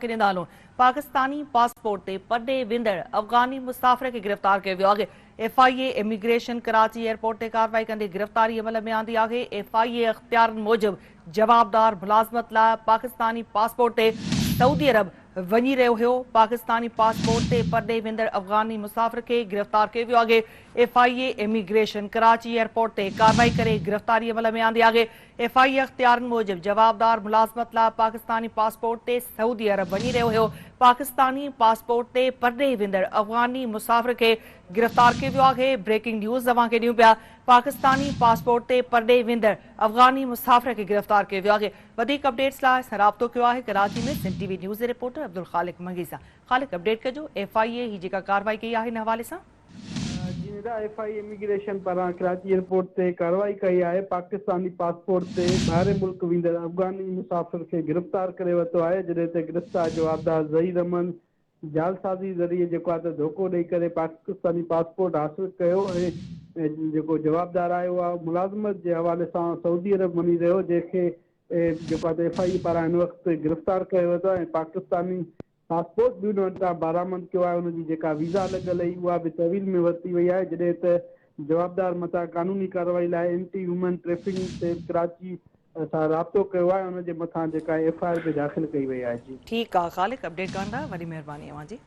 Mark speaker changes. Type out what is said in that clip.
Speaker 1: اوهان کي ڏيندا هلون پاڪستاني پاسپورٽ تي پرڏيهه ويندڙ افغاني مسافر کي گرفتار ڪيو ويو آهي. F I A immigration Karachi airport تي ڪارروائي ڪندي گرفتاري عمل ۾ آندي آهي. ايف I اي اختيارن موجب جوابدار ملازمت لاء پاڪستاني پاسپورٽ تي سعودي عرب وڃي رهيو هيو. پاڪستاني پاسپورٽ تي پرڏيهه ويندڙ افغاني مسافر کي گرفتار ڪيو ويو آهي. F I A immigration Karachi airport تي ڪارروائي ڪري گرفتاري عمل ۾ آندي آهي. ايف I اي اختيارن موجب جوابدار ملازمت لاء پاڪستاني پاسپورٽ تي سعودي عرب وڃي رهيو هيو، پاڪستاني پاسپورٽ تي پرڏيهه ويندڙ افغاني مسافر کي گرفتار ڪيو ويو آهي، بريڪنگ نيوز اوهان کي ڏيون پيا، پاڪستاني پاسپورٽ تي پرڏيهه ويندڙ افغاني مسافر کي گرفتار ڪيو ويو آهي، وڌيڪ اپڊيٽس لاء اسان رابطو ڪيو آهي ڪراچي ۾ سنڌ ٽي وي نيوز جي رپورٽر عبدالخالق منگي سان، خالق اپڊيٽ ڪجو ايف I اي هي جيڪا ڪارروائي ڪئي آهي ان حوالي سان.
Speaker 2: جي ندا ايف I immigration پاران ڪراچي ايئرپورٽ تي ڪارروائي ڪئي آهي، پاڪستاني پاسپورٽ تي ٻاهرين ملڪ ويندڙ افغاني مسافر کي گرفتار ڪري ورتو آهي، جڏهن ته گرفتار جوابدار ظهير احمد جعلسازي ذريعي جيڪو آهي ته ڌوڪو ڏئي ڪري پاڪستاني پاسپورٽ حاصل ڪيو ۽ جيڪو جوابدار آهي اها ملازمت جي حوالي سان سعودي عرب وڃي رهيو جنهن کي جيڪو آهي ته ايف I اي پاران هن وقت گرفتار ڪيو ويو آهي ۽ پاڪستاني پاسپورٽ به ان وٽان برآمد ڪيو آهي، ان جي جيڪا ويزا لڳل هئي اها به تحويل ۾ ورتي وئي آهي، جڏهن ته جوابدار مٿان قانوني ڪارروائي لاء اينٽي هيومن ٽريفنگ سيل ڪراچي سان رابطو ڪيو آهي، ان جي مٿان جيڪا ايف I R به داخل ڪئي وئي آهي. جي.
Speaker 1: ٺيڪ آ خالق اپڊيٽ ڪرڻ لاء وڏي مهرباني اوهان جي.